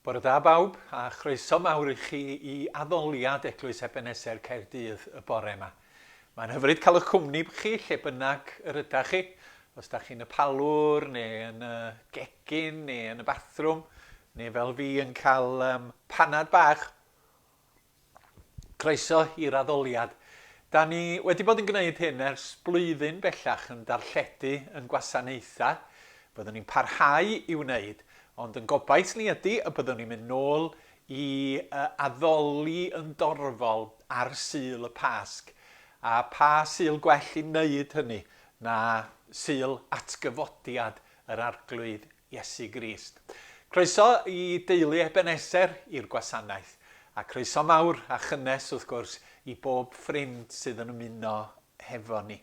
Bore da bawb, a chroeso mawr i chi i addoliad Eglwys Ebeneser Caerdydd y bore yma. Mae'n hyfryd cael eich cwmni chi lle bynnag yr ydach chi. Os da chi'n y palwr, neu yn y gegin, neu yn y bathrwm, neu fel fi yn cael um, panad bach. Croeso i'r addoliad. Da ni wedi bod yn gwneud hyn ers blwyddyn bellach yn darlledu yn gwasanaethau. Byddwn ni'n parhau i wneud, ond yn gobaith ni ydy y byddwn ni'n mynd nôl i addoli yn dorfol ar Sul y Pasg. A pa Sul gwell i wneud hynny na Sul Atgyfodiad yr Arglwydd Iesu Grist. Croeso i deulu Ebeneser i'r gwasanaeth, a croeso mawr a chynnes wrth gwrs i bob ffrind sydd yn ymuno hefo ni.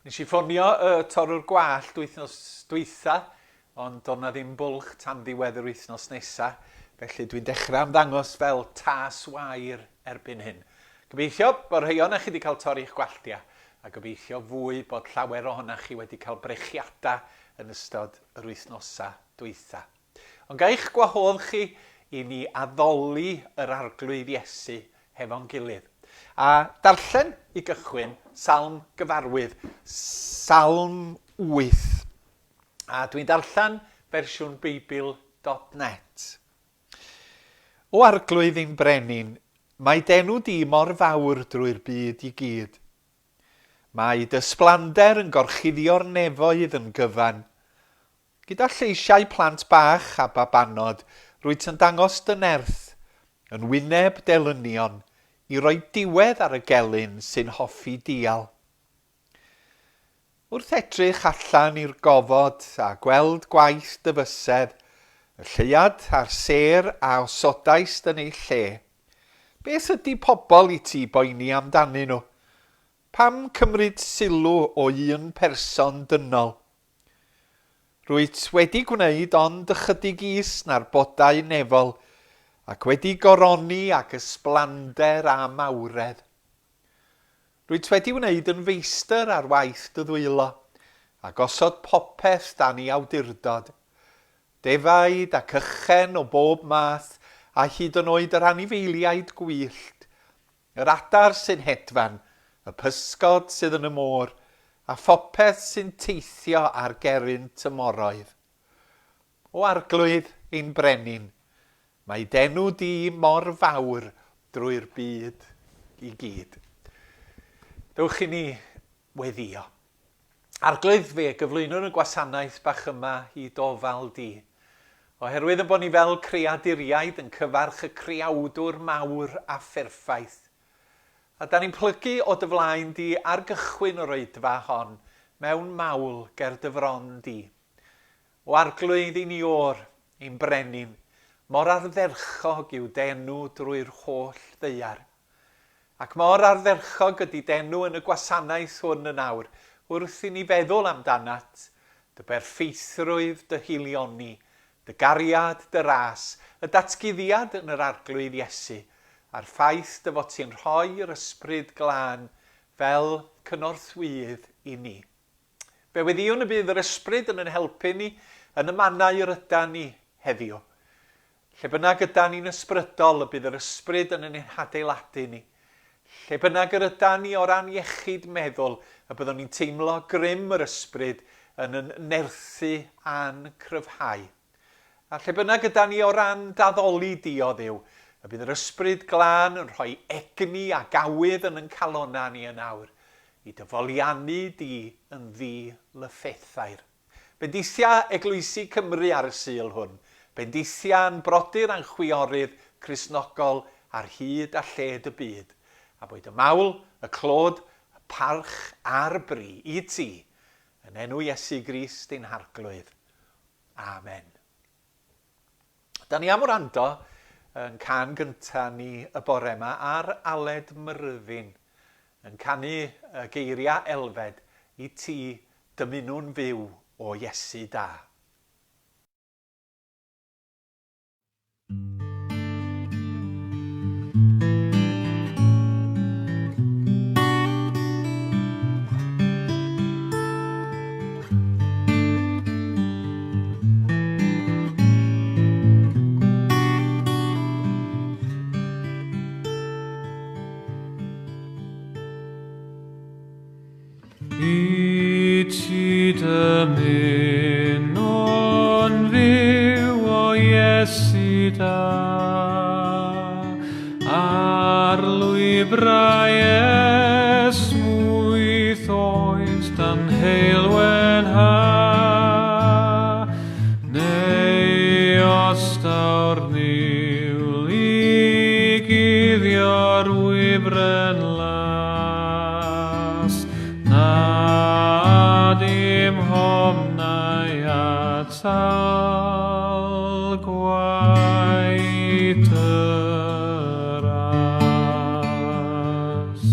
Nes i ffonio y torrwr gwallt wythnos dwytha, ond doedd 'na ddim bwlch tan ddiwedd yr wythnos nesa, felly dwi'n dechrau ymddangos fel tas wair erbyn hyn. Gobeithio bod rhai ohonoch chi wedi cael torri'ch gwalltiau, a gobeithio fwy bod llawer ohonoch chi wedi cael brechiadau yn ystod yr wythnosau dwytha. Ond ga i'ch gwahodd chi i ni addoli yr Arglwydd Iesu hefo'n gilydd. A darllen i gychwyn Salm gyfarwydd, Salm 8. A dwi'n darllen fersiwn Beibl.net. O Arglwydd ein Brenin, mae d'enw di mor fawr drwy'r byd i gyd. Mae dy ysblander yn gorchuddio'r nefoedd yn gyfan. Gyda lleisiau plant bach a babanod, rwyt yn dangos dy nerth, yn wyneb delynion, i roi diwedd ar y gelyn sy'n hoffi dial. Wrth edrych allan i'r gofod a gweld gwaith dy fysedd, y lleuad a'r sêr a osodaist yn eu lle, Beth ydy pobl i ti boeni amdanyn nhw? Pam cymryd sylw o un person dynol? Rwyt wedi gwneud ond ychydig is na'r bodau nefol, ac wedi goroni ag ysblander a mawredd. Rwyt wedi wneud yn feistr ar waith dy ddwylo, a gosod popeth dan ei awdurdod. Defaid ac ychen o bob math, a hyd yn oed yr anifeiliaid gwyllt, yr adar sy'n hedfan, y pysgod sydd yn y môr, a phopeth sy'n teithio ar gerrynt y moroedd. O Arglwydd, ein Brenin, mae d'enw di mor fawr drwy'r byd i gyd. Dewch i ni weddïo. Arglwydd, fe gyflwynwn y gwasanaeth bach yma i d'ofal di. Oherwydd ein bod ni fel creaduriaid yn cyfarch y Creawdwr mawr a pherffaith. A da ni'n plygu o dy flaen di ar gychwyn yr oedfa hon mewn mawl ger dy fron di. O Arglwydd ein Iôr, ein Brenin, mor ardderchog yw d'enw drwy'r holl ddaear. Ac mor ardderchog ydy d'enw yn y gwasanaeth hwn yn awr, wrth i ni feddwl amdanat, dy berffeithrwydd, dy haelioni, dy gariad, dy ras, y datguddiad yn yr Arglwydd Iesu, a'r ffaith dy fod ti'n rhoi yr Ysbryd Glân fel cynorthwyydd i ni. Fe weddïwn y bydd yr Ysbryd yn yn helpu ni yn y mannau yr ydan ni heddiw. Lle bynnag ydan ni'n ysbrydol, y bydd yr Ysbryd yn yn hadeiladu ni. Lle bynnag yr ydan ni o ran iechyd meddwl, y byddwn ni'n teimlo grym yr Ysbryd yn yn nerthu a'n cryfhau. A lle bynnag ydan ni o ran d'addoli di, o Dduw, y bydd yr Ysbryd Glân yn rhoi egni ac awydd yn yn calonnau ni yn awr, i dy foliannu di yn ddi-lyffethair. Bendithia eglwysi Cymru ar y Sul hwn. Bendithia 'n brodyr a'n chwiorydd Cristnogol ar hyd a lled y byd. A boed y mawl, y clod, y parch a'r bri i ti, yn enw Iesu Grist ein Harglwydd. Amen. Da ni am wrando yn cân gynta ni y bore yma ar Aled Myrddin yn canu y geiriau Elfed i ti Dymunwn fyw o Iesu da. Iesu da, ar lwybrau esmwyth oes dan heulwen ha, neu os daw'r niwl i guddio'r wybren las, Na dim homnau atal gwaith y ras.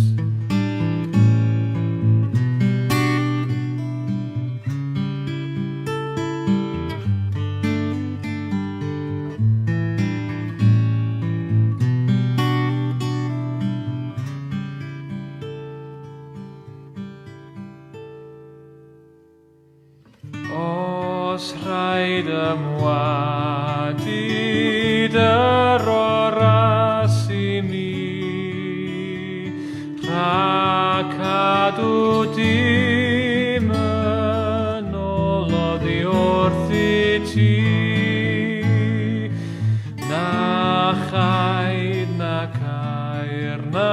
Os rhaid ymwadu dy roras i mi, rhag cadw dim yn ôl oddi wrthyt ti, na chaid nac aur na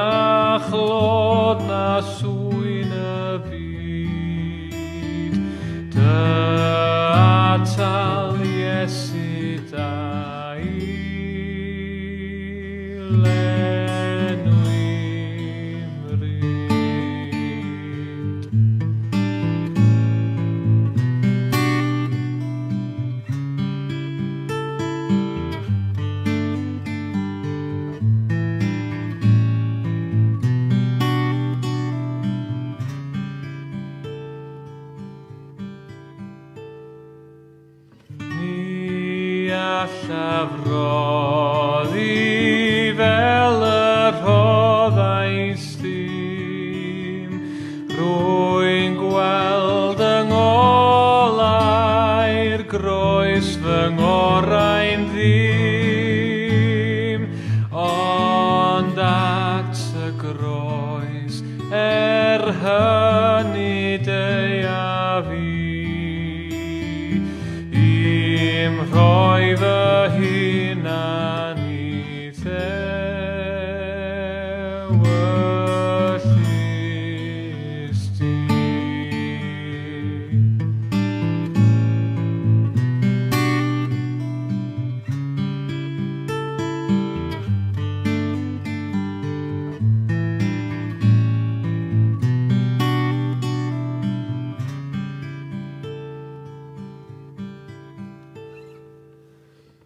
chlod na swyn y byd, dy atal Iesu da i lenwi mryd. Ni allaf roddi fel y rhoddais ddim. Rwy'n gweld yng ngolau'r groes fy ngorau'n ddim, ond at y groes er hynny deuaf i, i'm rhoi fy hunan i'th ewyllys di.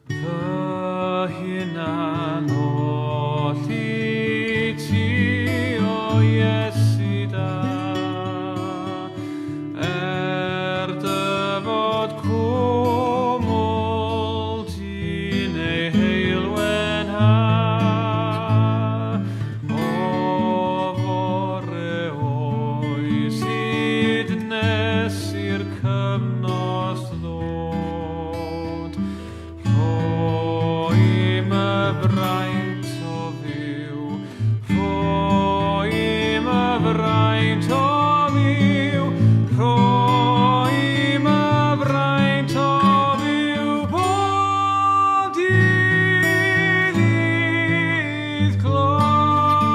Fy hunan oll i ti, o Iesu da, er dy fod cwmwl ti neu heulwen ha, o fore oes hyd nes i'r cyfnos ddod. Rhoi my fraint o fyw, rhoi my fraint o fyw, rhoi my fraint o fyw bob dydd i'th glod.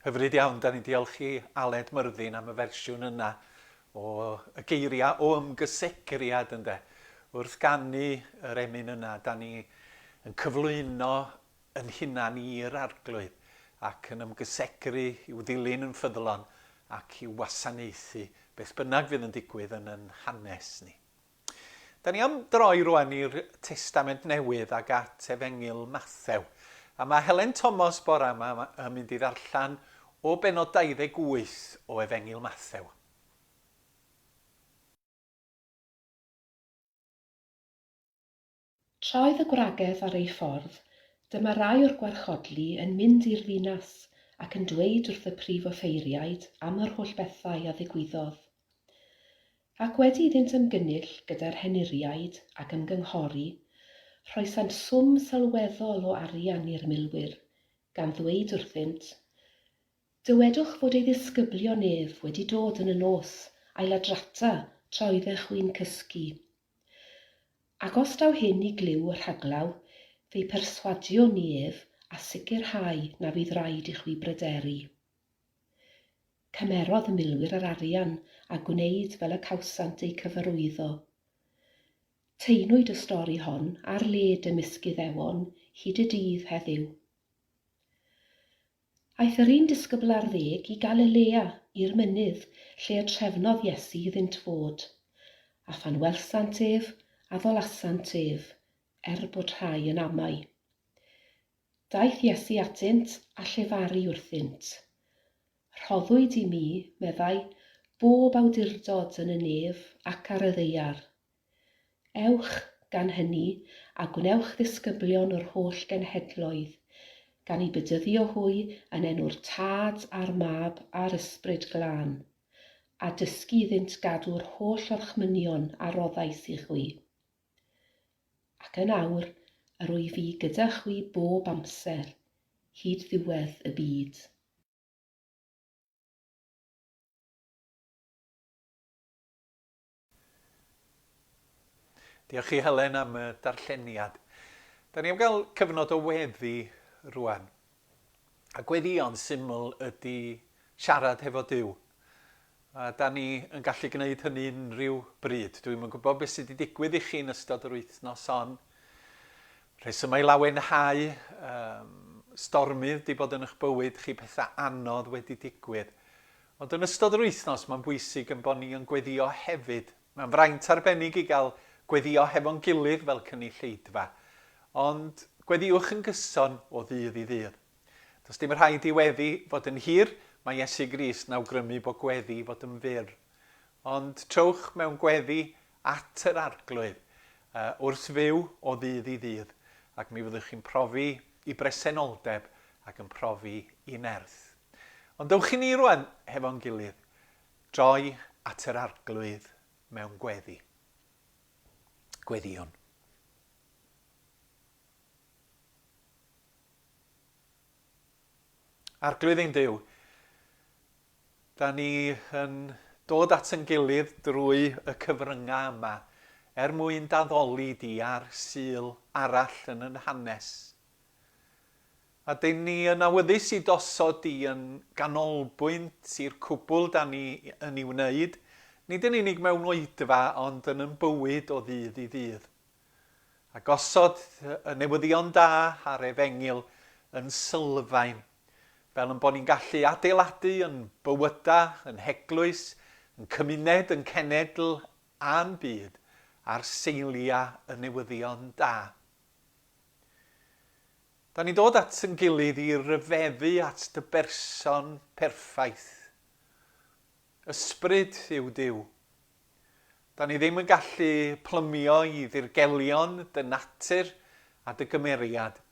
Hyfryd iawn, da ni'n diolch i Aled Myrddin am y fersiwn yna o y geiriau o ymgysegriad ynde. Wrth ganu yr emyn yna, da ni yn cyflwyno yn hunan i'r Arglwydd ac yn ymgysegru i'w ddilyn yn ffyddlon ac i'w wasanaethu beth bynnag fydd yn digwydd yn yn hanes ni. Da ni am droi rwan i'r Testament Newydd ac at Efengyl Mathew. A mae Helen Thomas bora yma yn mynd i ddarllen o benod 28 o Efengyl Mathew. Tra oedd y gwragedd ar eu ffordd, Dyma rai o'r gwarchodlu yn mynd i'r ddinas ac yn dweud wrth y prif offeiriaid am yr holl bethau a ddigwyddodd. Ac wedi iddynt ymgynnull gyda'r henuriaid ac ymgynghori, rhoesant swm sylweddol o arian i'r milwyr, gan ddweud wrthynt, Dywedwch fod ei ddisgyblion ef wedi dod yn y nos a'i ladrata tra oeddech chwi'n cysgu. Ac os daw hyn i glyw y rhaglaw, fe'i perswadiwn ni ef a sicrhau na fydd raid i chwi bryderu. Cymerodd y milwyr yr arian a gwneud fel y cawsant eu cyfarwyddo. Taenwyd y stori hon ar led ymysg Iddewon hyd y dydd heddiw. Aeth yr un disgybl ar ddeg i Galilea, i'r mynydd, lle y trefnodd Iesu iddynt fod. A phan welsant ef, addolasant ef, er bod rhai yn amau. Daeth Iesu atynt, a llefaru wrthynt. Rhoddwyd i mi, meddai, bob awdurdod yn y nef ac ar y ddaear. Ewch, gan hynny, a gwnewch ddisgyblion o'r holl genhedloedd, gan eu bedyddio hwy yn enw'r Tad a'r Mab a'r Ysbryd Glân, a dysgu iddynt gadw'r holl orchmynion a roddais i chwi. Ac yn awr, yr wyf fi gyda chwi bob amser, hyd ddiwedd y byd. Diolch i Helen am y darlleniad. Da ni am gael cyfnod o weddi rwan. A gweddïo'n syml ydy siarad hefo Duw. A da ni yn gallu gwneud hynny unrhyw bryd. Dwi'm yn gwybod beth sydd wedi digwydd i chi yn ystod yr wythnos hon. Rhesymau lawenhau, um, stormydd wedi bod yn eich bywyd chi, pethau anodd wedi digwydd. Ond yn ystod yr wythnos mae'n bwysig yn bod ni yn gweddio hefyd. Mae'n fraint arbennig i gael gweddio hefo'n gilydd fel cynulleidfa. Ond gweddiwch yn gyson o ddydd i ddydd. Does dim rhaid i weddi fod yn hir, mae Iesu Grist yn awgrymu bod gweddi i fod yn fyr. Ond trowch mewn gweddi at yr Arglwydd wrth fyw o ddydd i ddydd, ac mi fyddwch chi'n profi i bresenoldeb ac yn profi i nerth. Ond dewch i ni rwan hefo'n gilydd droi at yr Arglwydd mewn gweddi. Gweddïwn. Arglwydd ein Duw, da ni yn dod at yn gilydd drwy y cyfryngau yma er mwyn d'addoli di ar Sul arall yn yn hanes. A dyn ni yn awyddus i d'osod di yn ganolbwynt i'r cwbl da ni yn i wneud, nid yn unig mewn oedfa ond yn yn bywyd o ddydd i ddydd. A gosod y newyddion da a'r efengyl yn sylfaen, fel yn bod ni'n gallu adeiladu yn bywyda, yn heglwys, yn cymuned, yn cenedl a'n byd ar seilia y newyddion da. Da ni'n dod at yn gilydd i ryfeddu at dy berson perffaith. Ysbryd yw Duw. Da ni ddim yn gallu plymio i ddirgelion dy natur a dy gymeriad.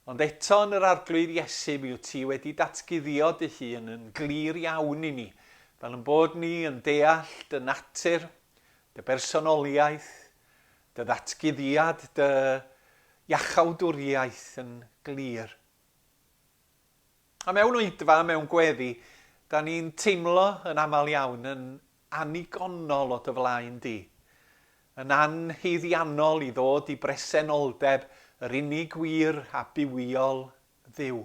Ond eto yn yr Arglwydd Iesu mi wyt ti wedi datguddio dy hun yn glir iawn i ni, fel yn bod ni yn deall dy natur, dy bersonoliaeth, Dy ddatguddiad, dy iachawdwriaeth yn glir. A mewn oedfa, mewn gweddi, da ni'n teimlo yn aml iawn yn annigonol o dy flaen di, yn anhaeddiannol i ddod i bresenoldeb yr unig wir a bywiol Dduw.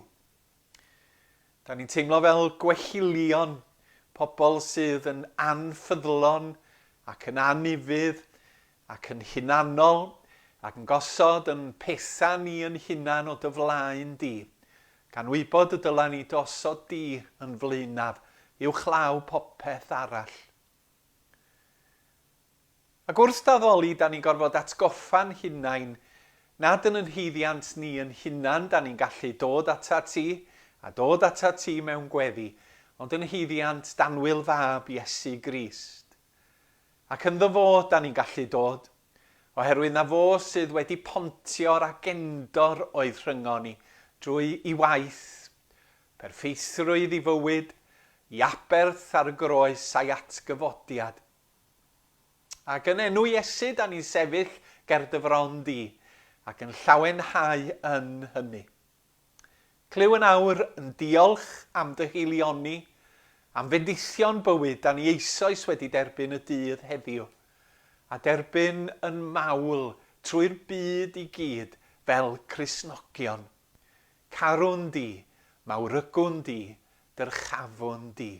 Da ni'n teimlo fel gwellilion, pobl sydd yn anffyddlon ac yn anufudd ac yn hunanol ac yn gosod yn pethau ni yn hunan o dy flaen di, gan wybod y dyla ni d'osod di yn flaenaf uwchlaw popeth arall. Ac wrth d'addoli, da ni'n gorfod atgoffa'n hunain nad yn yn haeddiant ni yn hunan da ni'n gallu dod atat ti, a dod atat ti mewn gweddi, ond yn haeddiant d'annwyl Fab Iesu Grist. Ac ynddo fo da ni'n gallu dod, Oherwydd na fo sydd wedi pontio'r agendor oedd rhyngon ni drwy i waith, perffeithrwydd i fywyd, i aberth ar y groes a'i atgyfodiad. Ac yn enw Iesu da ni'n sefyll ger dy fron di, ac yn llawenhau yn hynny. Clyw yn awr yn diolch am dy haelioni, am fendithion bywyd da ni eisoes wedi derbyn y dydd heddiw, a derbyn yn mawl trwy'r byd i gyd fel Cristnogion. Carwn di, mawrygwn di, dyrchafwn di.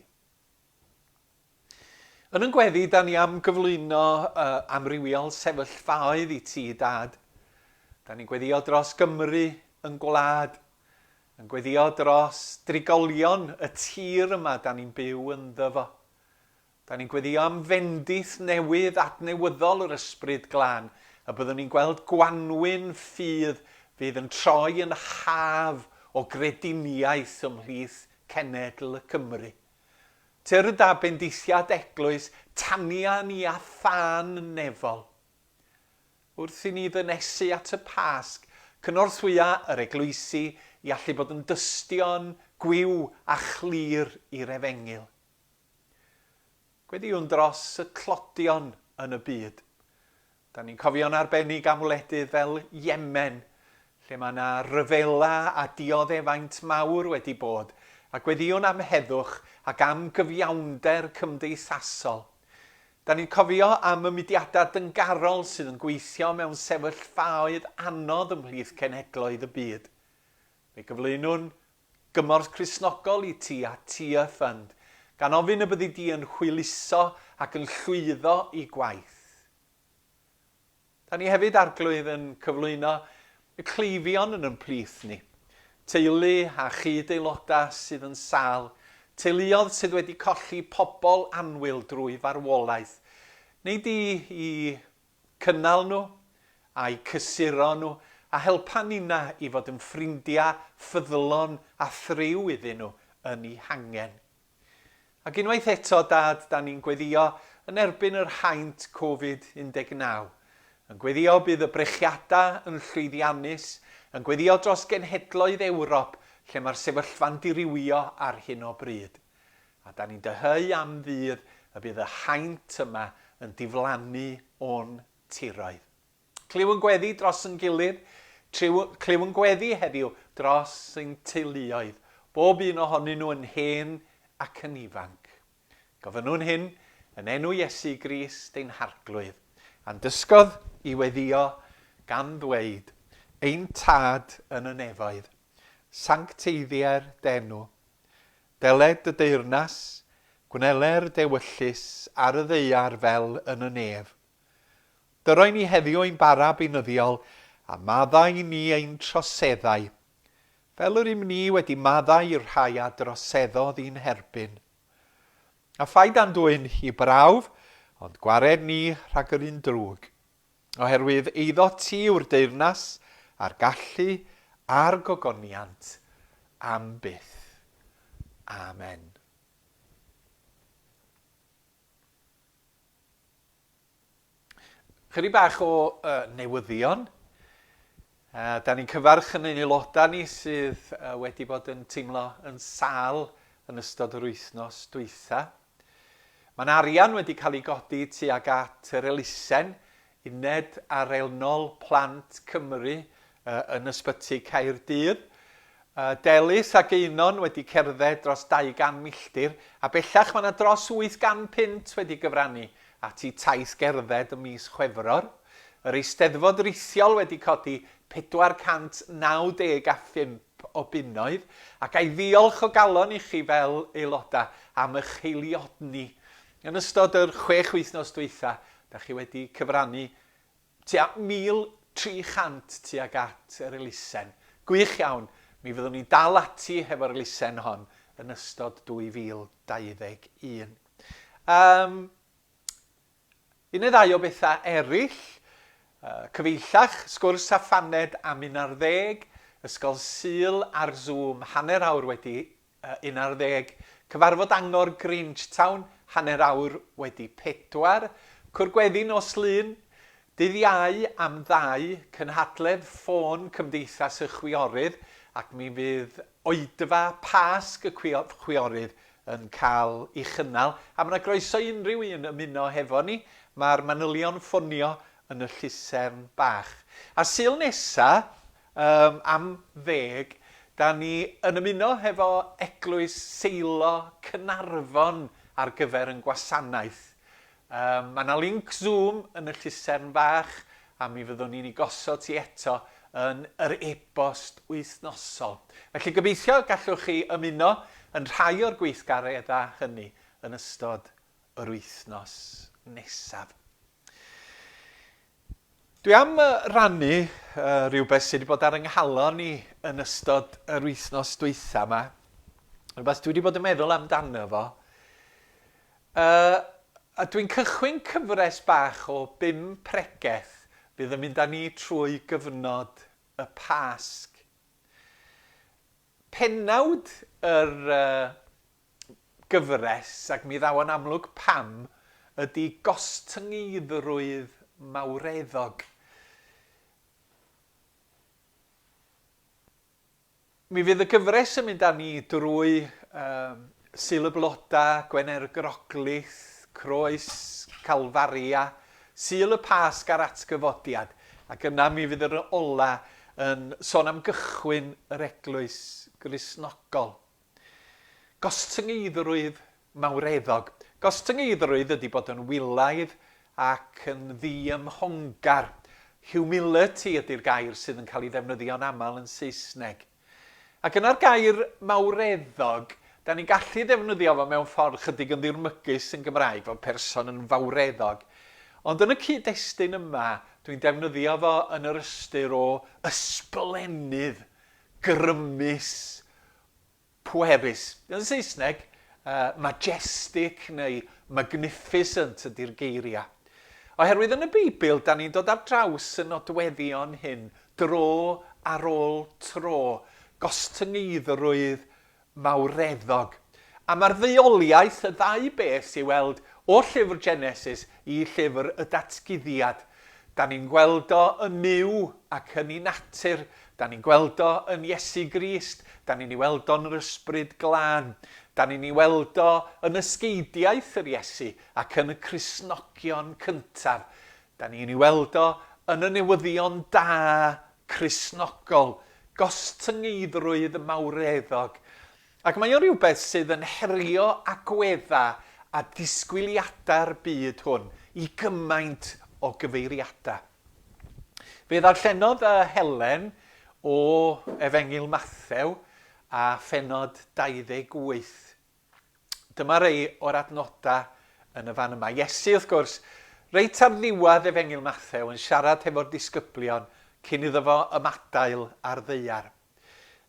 Yn yn gweddi, da ni am gyflwyno uh, amrywiol sefyllfaoedd i ti, Dad. Da ni'n gweddio dros Gymru yn gwlad, yn gweddio dros drigolion y tir yma da ni'n byw ynddo fo. Da ni'n gweddio am fendith newydd adnewyddol yr Ysbryd Glân, y byddwn ni'n gweld gwanwyn ffydd fydd yn troi yn haf o grediniaeth ymhlith cenedl y Cymry. Tyrd â bendithiad eglwys tania ni â thân nefol. Wrth i ni ddynesu at y Pasg, cynorthwya yr eglwysi i allu bod yn dystion gwiw a chlir i'r Efengyl. Gweddïwn dros y tlodion yn y byd. Da ni'n cofio'n arbennig am wledydd fel Yemen, lle mae yna ryfela a dioddefaint mawr wedi bod, a gweddïwn am heddwch ac am gyfiawnder cymdeithasol. Da ni'n cofio am y mudiadau dyngarol sydd yn gweithio mewn sefyllfaoedd anodd ymhlith cenhedloedd y byd. Fe gyflwynwn gymorth Cristnogol i ti a Tear Fund, gan ofyn y byddi di yn hwyluso ac yn llwyddo i gwaith. Da ni hefyd, Arglwydd, yn cyflwyno y cleifion yn yn plith ni, teulu a chyd-aelodau sydd yn sâl, teuluodd sydd wedi colli pobl annwyl drwy farwolaeth. Wnei di i cynnal nhw, a'u cysuro nhw, a helpa ninna i fod yn ffrindiau ffyddlon a thriw iddyn nhw yn eu hangen. Ac unwaith eto, Dad, da ni'n gweddio yn erbyn yr haint Covid 19. Yn gweddio bydd y brechiadau yn llwyddiannus, yn gweddio dros genhedloedd Ewrop lle mae'r sefyllfa'n dirywio ar hyn o bryd. A da ni'n dyheu am ddydd y bydd y haint yma yn diflannu o'n tiroedd. Clyw yn gweddi dros yn gilydd, clyw yn gweddi heddiw dros ein teuluoedd, bob un ohonyn nhw yn hen ac yn ifanc. Gofynnwn hyn yn enw Iesu Grist ein Harglwydd, a'n dysgodd i weddïo gan ddweud, Ein Tad yn y nefoedd, sancteiddier d'enw. Deled dy deyrnas, gwneler d'ewyllys ar y ddaear fel yn y nef. Dyroi ni heddiw ein bara beunyddiol, a maddau i ni ein troseddau, fel yr ym ni wedi maddau i'r rhai a droseddodd i'n herbyn. A phaid â'n dwyn i brawf, ond gwared ni rhag yr un drwg. Oherwydd eiddo ti yw'r deyrnas, a'r gallu, a'r gogoniant, am byth. Amen. Chydig bach o uh, newyddion. Uh, da ni'n cyfarch yn ein aelodau ni sydd uh, wedi bod yn teimlo yn sal yn ystod yr wythnos dwytha. Mae'n arian wedi cael ei godi tuag at yr elusen Uned Arennol Plant Cymru yn Ysbyty Caerdydd. Delys ac Einon wedi cerdded dros 200 milltir, a bellach mae yna dros 800 punt wedi gyfrannu at eu taith gerdded ym mis Chwefror. Yr Eisteddfod Rithiol wedi codi 495 o bunnoedd, ac a'i ddiolch o galon i chi fel aelodau am eich haelioni. Yn ystod yr chwech wythnos dwytha, da chi wedi cyfrannu tua 1,300 tuag at yr elusen. Gwych iawn! Mi fyddwn ni'n dal ati hefo'r elusen hon yn ystod 2021. Um, un neu ddau o bethau eraill, uh, cyfeillach, sgwrs a phaned am 11, Ysgol Sul ar Zoom hanner awr wedi 11, Cyfarfod Angor Grangetown, hanner awr wedi pedwar, Cwrgweddi nos Lun, Dydd Iau am ddau, cynhadledd ffôn Cymdeithas y Chwiorydd ac mi fydd oedfa Pasg y Chwiorydd yn cael ei chynnal a mae 'na groeso i unrhyw un ymuno hefo ni. Mae'r manylion ffonio yn y llusern bach. A Sul nesa, um, am ddeg, da ni yn ymuno hefo Eglwys Seilo Caernarfon ar gyfer yn gwasanaeth. Yym, mae 'na linc Zoom yn y llusern fach, a mi fyddwn ni'n ei gosod ti eto yn yr e-bost wythnosol. Felly gobeithio gallwch chi ymuno yn rhai o'r gweithgareddau hynny yn ystod yr wythnos nesaf. Dwi am rannu rhywbeth sydd wedi bod ar 'y nghalon i yn ystod yr wythnos dwytha 'ma. Rhywbeth dwi wedi bod yn meddwl amdano fo. A dwi'n cychwyn cyfres bach o bum pregeth fydd yn mynd â ni trwy gyfnod y Pasg. Pennawd yr gyfres, ac mi ddaw o'n amlwg pam, ydy gostyngeiddrwydd mawreddog. Mi fydd y gyfres yn mynd â ni drwy um, Sul y Bloda, Gwener Groglith, Croes Calfaria, Sul y Pasg a'r Atgyfodiad, ac yna mi fydd yr ola yn sôn am gychwyn yr Eglwys Gristnogol. Gostyngeiddrwydd mawreddog. Gostyngeiddrwydd ydy bod yn wylaidd ac yn ddiymhongar. Humility ydy'r gair sydd yn cael ei ddefnyddio'n aml yn Saesneg. Ac yna'r gair mawreddog, da ni'n gallu ddefnyddio fo mewn ffordd chydig yn ddirmygus yn Gymraeg, fod person yn fawreddog. Ond yn y cyd-destun yma, dwi'n defnyddio fo yn yr ystyr o ysblennydd, grymus, pwerus. Yn Saesneg, majestic neu magnificent ydy'r geiriau. Oherwydd yn y Beibl, da ni'n dod ar draws y nodweddion hyn dro ar ôl tro, gostyngeiddrwydd mawreddog. A mae'r ddeuoliaeth, y ddau beth sy'n weld o llyfr Genesis i llyfr y Datguddiad. Da ni'n gweld o yn Nuw ac yn ei natur. Da ni'n gweld o yn Iesu Grist. Da ni'n ei weld o'n yr Ysbryd Glân. Da ni'n ei weld o yn ysgeidiaeth yr Iesu ac yn y Cristnogion cyntaf. Da ni'n ei weld o yn y newyddion da Cristnogol, gostyngeiddrwydd mawreddog. Ac mae o'n rhywbeth sydd yn herio agweddau a disgwyliadau'r byd hwn i gymaint o gyfeiriadau. Fe ddarllenodd Helen o Efengyl Mathew a phennod 28. Dyma rei o'r adnodau yn y fan yma. Iesu, wrth gwrs, reit ar ddiwedd Efengyl Mathew yn siarad hefo'r disgyblion cyn iddo fo ymadael â'r ddaear.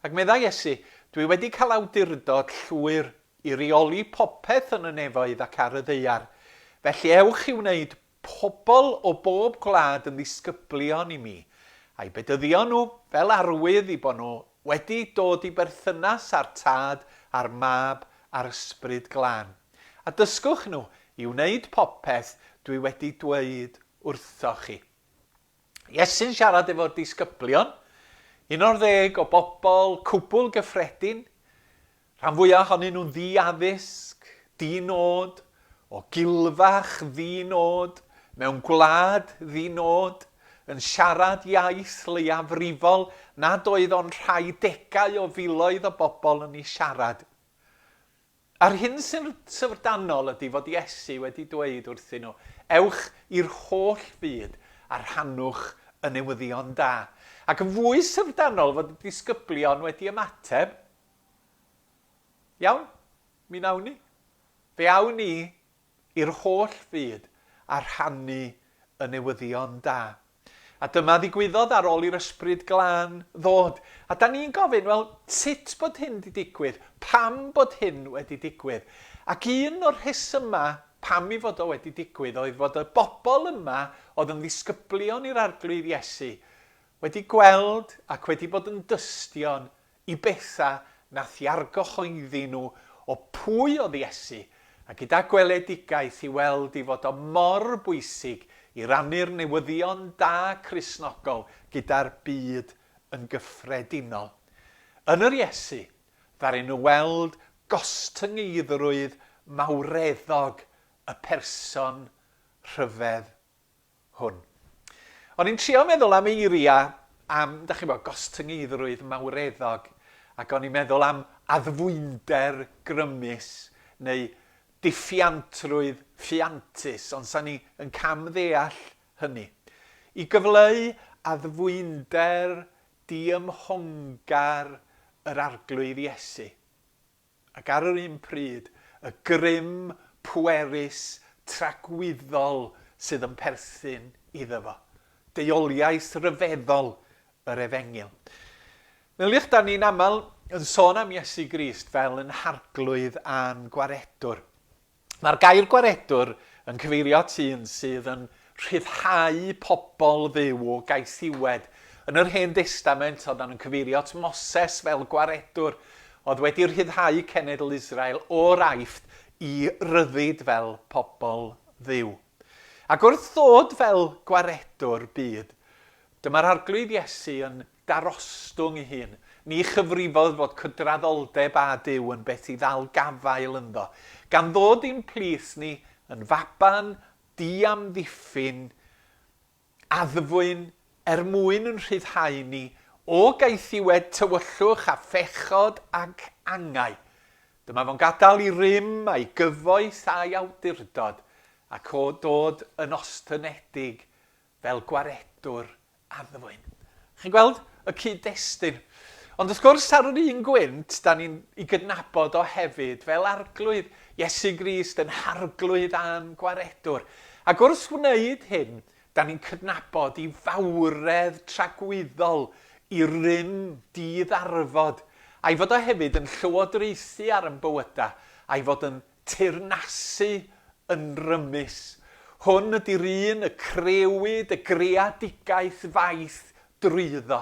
Ac meddai Iesu, Dwi wedi cael awdurdod llwyr i reoli popeth yn y nefoedd ac ar y ddaear. Felly ewch i wneud pobl o bob gwlad yn ddisgyblion i mi, a'u bedyddio nhw fel arwydd i bod nhw wedi dod i berthynas â'r Tad a'r Mab a'r Ysbryd Glân. A dysgwch nhw i wneud popeth dwi wedi dweud wrthoch chi. Iesu'n siarad efo'r disgyblion, un o'r ddeg o bobl cwbl gyffredin, rhan fwyaf ohonyn nhw'n ddi-addysg, di-nod, o gilfach ddi-nod, mewn gwlad ddi-nod, yn siarad iaith leiafrifol nad oedd ond rhai degau o filoedd o bobl yn ei siarad. A'r hyn sy'n syfrdanol ydy fod Iesu wedi dweud wrthyn nhw, Ewch i'r holl fyd a rhannwch y newyddion da. Ac yn fwy syfrdanol fod y disgyblion wedi ymateb, Iawn, mi wnawn ni. Fe awn ni i'r holl fyd a rhannu y newyddion da. A dyma ddigwyddodd ar ôl i'r Ysbryd Glân ddod. A da ni'n gofyn, wel, sut bod hyn 'di digwydd? Pam bod hyn wedi digwydd? Ac un o'r rhesymau pam i fod o wedi digwydd oedd fod y bobl yma oedd yn ddisgyblion i'r Arglwydd Iesu wedi gweld ac wedi bod yn dystion i bethau nath i argyhoeddi nhw o pwy oedd Iesu, a gyda gweledigaeth i weld i fod o mor bwysig i rannu'r newyddion da Cristnogol gyda'r byd yn gyffredinol. Yn yr Iesu, ddaru nhw weld gostyngeiddrwydd mawreddog y person rhyfedd hwn. O'n i'n trio meddwl am eiriau am, da chi'n gwybod, gostyngeiddrwydd mawreddog, ac o'n i'n meddwl am addfwynder grymus neu diffiantrwydd ffiantus, ond 'sa ni yn cam-ddeall hynny. I gyfleu addfwynder diymhongar yr Arglwydd Iesu. ac ar yr un pryd, y grym pwerus tragwyddol sydd yn perthyn iddo fo. Deuoliaeth ryfeddol yr Efengyl. Meddyliwch, da ni'n aml yn sôn am Iesu Grist fel yn Harglwydd a'n Gwaredwr. Mae'r gair gwaredwr yn cyfeirio at un sydd yn rhyddhau pobl Dduw o gaethiwed. Yn yr Hen Destament, oeddan nhw'n cyfeirio at Moses fel gwaredwr, oedd wedi rhyddhau cenedl Israel o'r Aifft i ryddid fel pobl Dduw. Ac wrth ddod fel gwaredwr byd, dyma'r Arglwydd Iesu yn darostwng ei hun. Ni chyfrifodd fod cydraddoldeb â Duw yn beth i ddal gafael ynddo, gan ddod i'n plith ni yn faban diamddiffyn, addfwyn, er mwyn yn rhyddhau ni o gaethiwed tywyllwch a phechod ac angau. Dyma fo'n gadael i rym a'i gyfoeth a'i awdurdod, ac o dod yn ostynedig fel gwaredwr addfwyn. Chi'n gweld y cyd-destun? Ond wrth gwrs ar yr un gwynt, da ni'n i gydnabod o hefyd fel arglwydd, Iesu Grist yn harglwydd a'n gwaredwr. Ac wrth wneud hyn, da ni'n cydnabod i fawredd tragwyddol, i rym di-ddarfod, a'i fod o hefyd yn llywodraethu ar yn bywydau, a'i fod yn teyrnasu yn rymus. Hwn ydy'r un y crëwyd y greadigaeth faith drwyddo.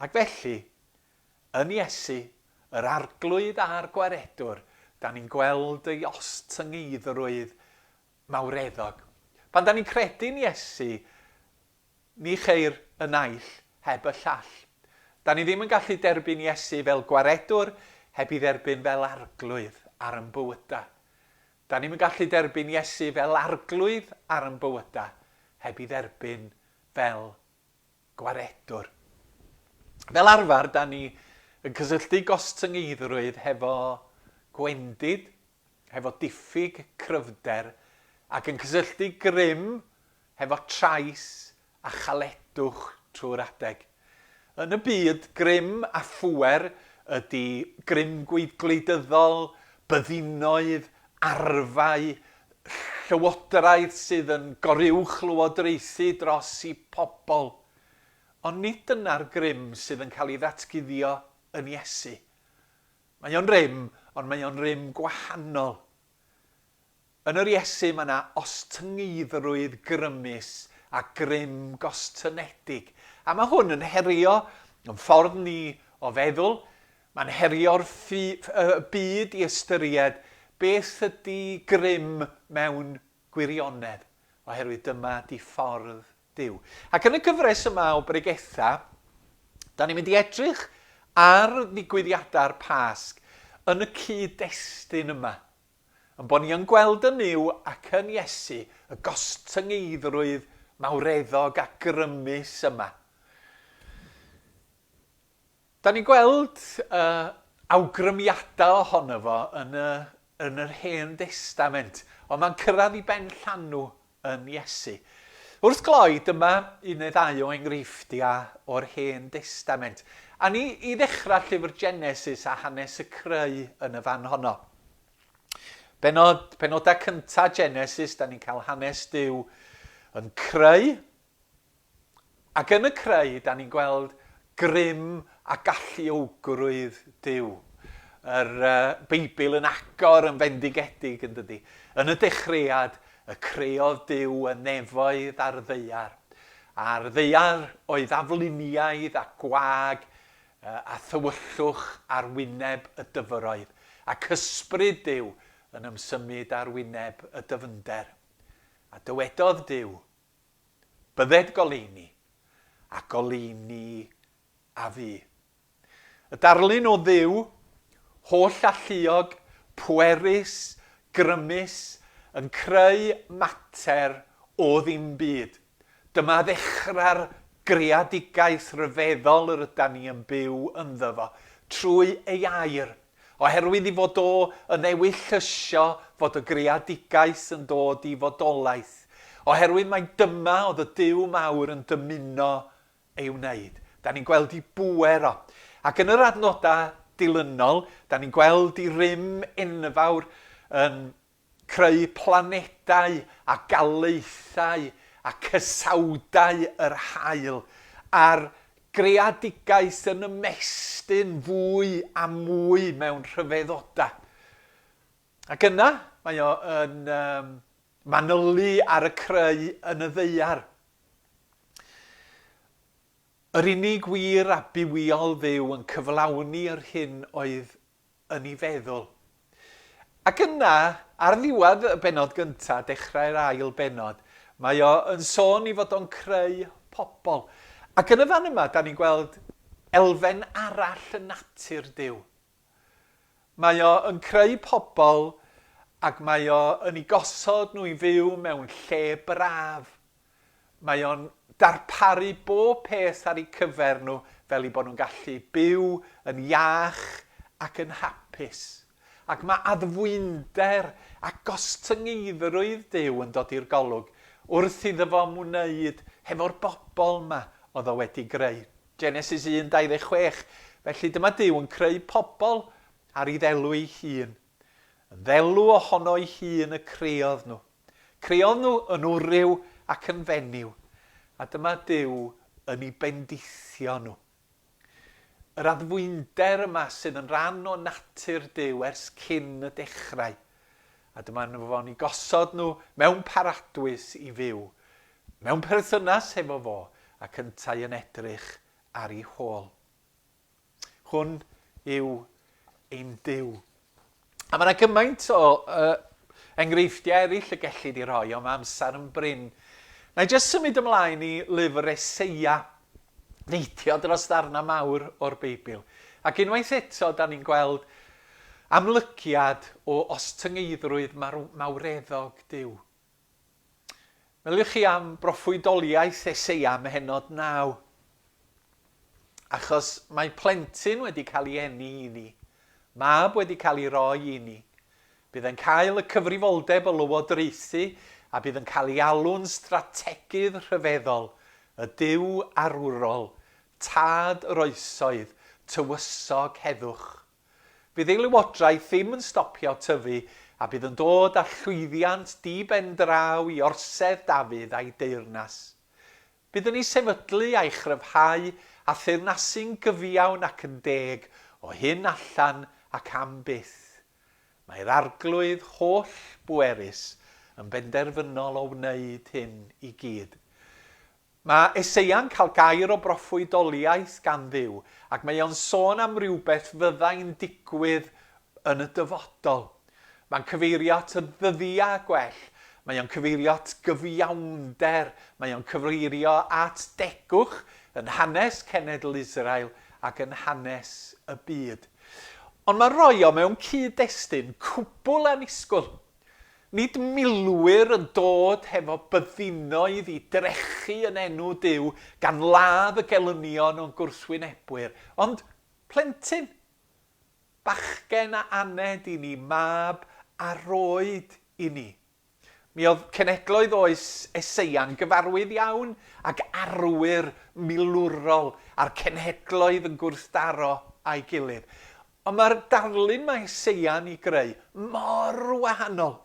Ac felly, yn Iesu, yr Arglwydd a'r Gwaredwr, da ni'n gweld ei ostyngeiddrwydd mawreddog. Pan da ni'n credu'n Iesu, Ni cheir y naill heb y llall. Da ni ddim yn gallu derbyn Iesu fel Gwaredwr heb i dderbyn fel Arglwydd ar yn bywyda. Da ni'm yn gallu derbyn Iesu fel Arglwydd ar yn bywyda heb i dderbyn fel Gwaredwr. Fel arfer, da ni yn cysylltu gostyngeiddrwydd hefo gwendid, hefo diffyg cryfder, ac yn cysylltu grym hefo trais a chaledwch trwy'r adeg. Yn y byd, grym a phŵer ydy grym gwleidyddol, byddinoedd, arfau, llywodraeth sydd yn goruwch-lywodraethu dros i pobl. Ond nid dyna'r grym sydd yn cael ei ddatguddio yn Iesu. Mae o'n rym, ond mae o'n rym gwahanol. Yn yr Iesu mae yna ostyngeiddrwydd grymus a grym gostynedig. A mae hwn yn herio yn ffordd ni o feddwl, mae'n herio'r byd i ystyried beth ydy grym mewn gwirionedd, oherwydd dyma di ffordd Duw. Ac yn y gyfres yma o bregethau, da ni'n mynd i edrych ar ddigwyddiadau'r Pasg yn y cyd-destun yma. Yn bod ni yn gweld yn Nuw ac yn Iesu y gostyngeiddrwydd mawreddog a grymus yma. Da ni'n gweld uh, awgrymiadau ohono fo yn, y, yn yr Hen Destament, ond mae'n cyrraedd i ben llanw yn Iesu. Wrth gloi, dyma un neu ddau o enghreifftiau o'r Hen Destament. A ni i ddechrau llyfr Genesis a hanes y creu yn y fan honno. Benod, penodau cyntaf Genesis, da ni'n cael hanes Duw yn creu Ac yn y creu, da ni'n gweld grym a galluogrwydd Duw. Yr uh, Beibl yn agor yn fendigedig yn dydy. Yn y dechreuad, y creodd Duw y nefoedd a'r ddaear. A'r ddaear oedd afluniaidd a gwag a thywyllwch ar wyneb y dyfroedd, ac ysbryd Duw yn ymsymud ar wyneb y dyfnder. A dywedodd Duw, Bydded goleuni, a goleuni a fu. Y darlun o Dduw, holl-alluog, pwerus, grymus, yn creu mater o ddim byd. Dyma ddechrau'r greadigaeth ryfeddol yr ydan ni yn byw ynddo fo, trwy ei air, oherwydd i fod o yn ewyllysio fod y greadigaeth yn dod i fodolaeth, oherwydd mai dyma oedd y Duw mawr yn dymuno ei wneud. Da ni'n gweld i bŵer o. Ac yn yr adnodau dilynol, da ni'n gweld i rym enfawr yn creu planedau a galaethau a cysawdau yr haul, a'r greadigaeth yn ymestyn fwy a mwy mewn rhyfeddodau. Ac yna, mae o yn um, manylu ar y creu yn y ddaear. Yr unig wir a bywiol Dduw yn cyflawni yr hyn oedd yn ei feddwl. Ac yna, ar ddiwedd y bennod gyntaf, dechrau'r ail bennod, mae o yn sôn ei fod o'n creu pobl. Ac yn y fan yma, da ni'n gweld elfen arall yn natur Duw. Mae o yn creu pobl ac mae o yn eu gosod nhw i fyw mewn lle braf. Mae o'n darparu bob peth ar eu cyfer nhw fel eu bod nhw'n gallu byw yn iach ac yn hapus. Ac mae addfwynder a gostyngeiddrwydd Duw yn dod i'r golwg wrth iddo fo ymwneud hefo'r bobl 'ma oedd o wedi greu. Genesis 1, 26, Felly dyma Duw yn creu pobl ar ei ddelw ei hun. Yn ddelw ohono'i hun y creodd nhw. Creodd nhw yn wryw ac yn fenyw, a dyma Duw yn eu bendithio nhw. Yr addfwynder yma sydd yn rhan o natur Duw ers cyn y dechrau. A dyma fo'n eu gosod nhw mewn paradwys i fyw. Mewn perthynas hefo fo, ac yntau yn edrych ar ei hôl. Hwn yw ein Duw. A mae yna gymaint o uh, enghreifftiau eraill y gellid i roi, ond mae amser yn brin. Na i jyst symud ymlaen i lyfr Eseia, neidio dros ddarnau mawr o'r Beibl. Ac unwaith eto, da ni'n gweld amlygiad o ostyngeiddrwydd mawreddog Duw. Meddyliwch chi am broffwydoliaeth Eseia ym mhennod 9. Achos mae plentyn wedi cael ei eni i ni, mab wedi cael ei roi i ni. Bydd yn cael y cyfrifoldeb o lywodraethu a bydd yn cael ei alw'n strategydd rhyfeddol, y Duw arwrol, Tad yr oesoedd, Tywysog heddwch. Fydd ei lywodraeth ddim yn stopio tyfu a bydd yn dod â llwyddiant di-ben-draw i orsedd Dafydd a'i deyrnas. Bydd yn ei sefydlu a'i chryfhau a theyrnasu'n gyfiawn ac yn deg o hyn allan ac am byth. Mae'r Arglwydd holl bwerus yn benderfynol o wneud hyn i gyd. Mae Eseia'n cael gair o broffwydoliaeth gan Dduw, ac mae o'n sôn am rywbeth fyddai'n digwydd yn y dyfodol. Mae'n cyfeirio at y ddyddiau gwell, mae o'n cyfeirio at gyfiawnder, mae o'n cyfeirio at degwch yn hanes cenedl Israel ac yn hanes y byd. Ond mae'n rhoi o mewn cyd-destun cwbl annisgwyl. Nid milwyr yn dod hefo byddinoedd i drechu yn enw Duw gan ladd y gelynion o'n gwrthwynebwyr, ond plentyn, bachgen a aned i ni, mab a roed i ni. Mi oedd cenhedloedd oes Eseia'n gyfarwydd iawn ag arwyr milwrol a'r cenhedloedd yn gwrthdaro â'i gilydd. Ond mae'r darlun mae Seia'n ei greu mor wahanol.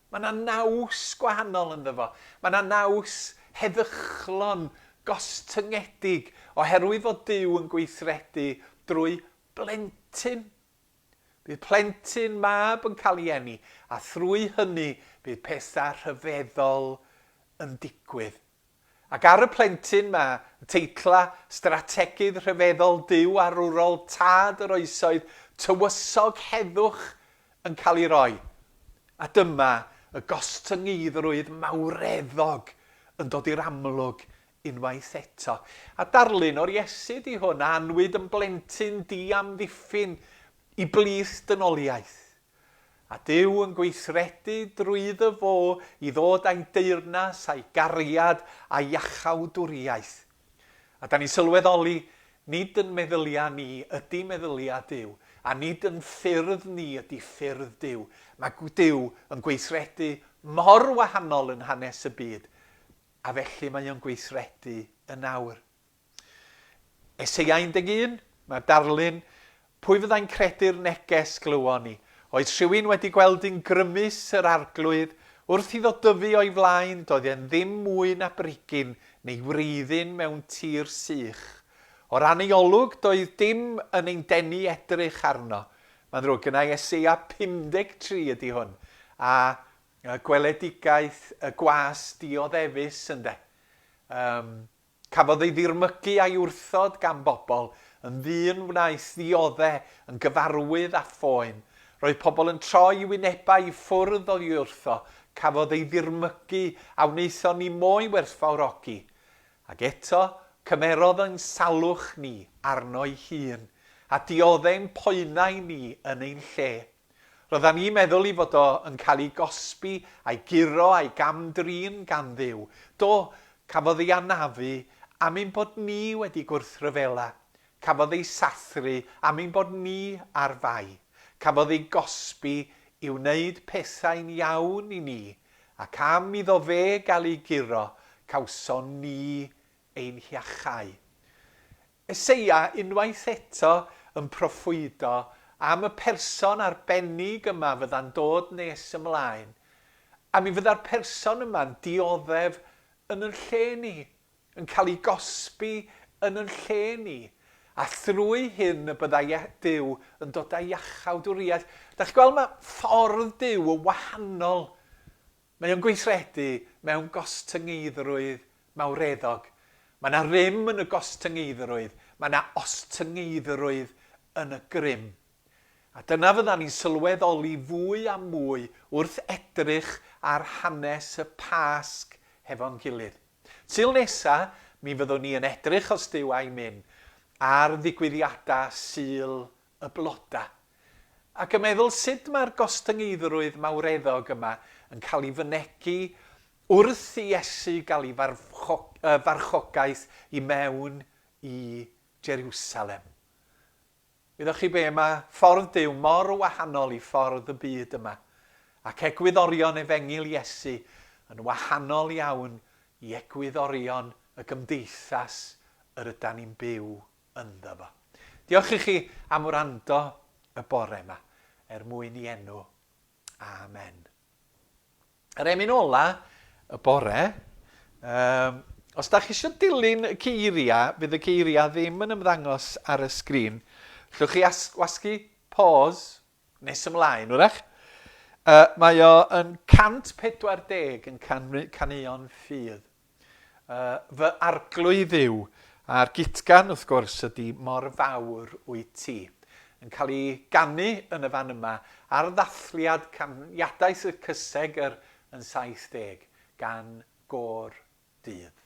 Mae 'na naws gwahanol ynddo fo. Mae 'na naws heddychlon, gostyngedig, oherwydd fod Duw yn gweithredu drwy blentyn. Bydd plentyn mab yn cael ei eni, a thrwy hynny bydd pethau rhyfeddol yn digwydd. Ac ar y plentyn mae y teitla Strategydd Rhyfeddol Duw Arwrol Tad yr Oesoedd Tywysog Heddwch yn cael ei roi. A dyma y gostyngeiddrwydd mawreddog yn dod i'r amlwg unwaith eto. A darlun o'r Iesu 'di hwn, a anwyd yn blentyn diamddiffyn i blith dynoliaeth. A Duw yn gweithredu drwyddo fo i ddod â'i deyrnas a'i gariad a'i iachawdwriaeth. A da ni'n sylweddoli, nid yn meddyliau ni ydy meddyliau Duw, a nid yn ffyrdd ni ydy ffyrdd Duw. Mae Duw yn gweithredu mor wahanol yn hanes y byd, a felly mae o'n gweithredu yn awr. Eseia 11, mae'r darlun, pwy fyddai'n credu'r neges glywon ni? Oedd rhywun wedi gweld un grymus yr Arglwydd wrth iddo dyfu o'i flaen, doedd e'n ddim mwy na brigyn neu wreiddyn mewn tir sych. O ran ei olwg, doedd dim yn ein denu edrych arno. Mae'n ddrwg gynna i Eseia 53 ydy hwn, a gweledigaeth y gwas dioddefus, ynde. Um, Cafodd ei ddirmygu a'i wrthod gan bobl, yn ddyn wnaeth ddiodde, yn gyfarwydd â phoen. Roedd pobl yn troi wynebau i ffwrdd oddi wrtho, cafodd ei ddirmygu a wnaethon ni mo'i werthfawrogi. Ac eto, cymerodd ein salwch ni arno'i hun, a diodde ein poenau ni yn ein lle. Roeddan ni'n meddwl 'i fod o yn cael ei gosbi a'i guro a'i gam-drin gan Dduw. Do, cafodd ei anafu am ein bod ni wedi gwrthryfela. Cafodd ei sathru am ein bod ni ar fai. Cafodd ei gosbi i wneud pethau'n iawn i ni, ac am iddo fe gael ei guro, cawson ni ein hiachau. Eseia unwaith eto yn proffwydo am y person arbennig yma fydda'n dod nes ymlaen, a mi fydda'r person yma'n dioddef yn yn lle ni, yn cael ei gosbi yn yn lle ni, a thrwy hyn y byddai Duw yn dod â iachawdwriaeth. Da chi'n gweld mae ffordd Duw yn wahanol. Mae o'n gweithredu mewn gostyngeiddrwydd mawreddog. Mae 'na rym yn y gostyngeiddrwydd, mae 'na ostyngeiddrwydd yn y grym. A dyna fyddan ni'n sylweddoli fwy a mwy wrth edrych ar hanes y Pasg hefo'n gilydd. Sul nesa, mi fyddwn ni yn edrych, os Duw a'i myn, ar ddigwyddiadau Sul y Blodau. Ac yn meddwl sut mae'r gostyngeiddrwydd mawreddog yma yn cael ei fynegi wrth i Iesu gael ei farchogaeth i mewn i Jeriwsalem. Wyddoch chi be, mae ffordd Duw mor wahanol i ffordd y byd yma, ac egwyddorion Efengyl Iesu yn wahanol iawn i egwyddorion y gymdeithas yr ydan ni'n byw ynddo fo. Diolch i chi am wrando y bore yma, er mwyn i enw. Amen. Yr emyn ola y bore, um, os da chi eisiau dilyn y geiriau, fydd y geiriau ddim yn ymddangos ar y sgrin. Llwch chi wasgu pause nes ymlaen, wrach. Mae o yn 140 yn caneuon ffydd. Fy Arglwydd yw, a'r gutgan, wrth gwrs, ydy Mor Fawr Wyt Ti, yn cael ei ganu yn y fan yma ar ddathliad caniadaeth y cysegr yn 70 gan Gôr Dydd.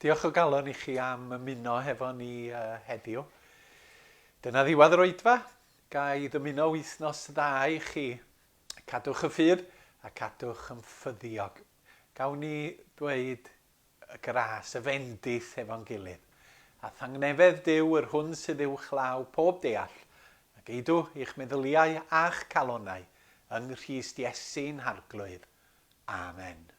Diolch o galon i chi am ymuno hefo ni uh, heddiw. Dyna ddiwedd yr oedfa. Ga i ddymuno wythnos dda i chi. Cadwch y ffydd a cadwch yn ffyddiog. Gawn ni ddweud y gras, y fendith efo'n gilydd. A thangnefedd Duw yr hwn sydd uwchlaw pob deall, a geidw i'ch meddyliau a'ch calonnau yng Nghrist Iesu'n Harglwydd. Amen.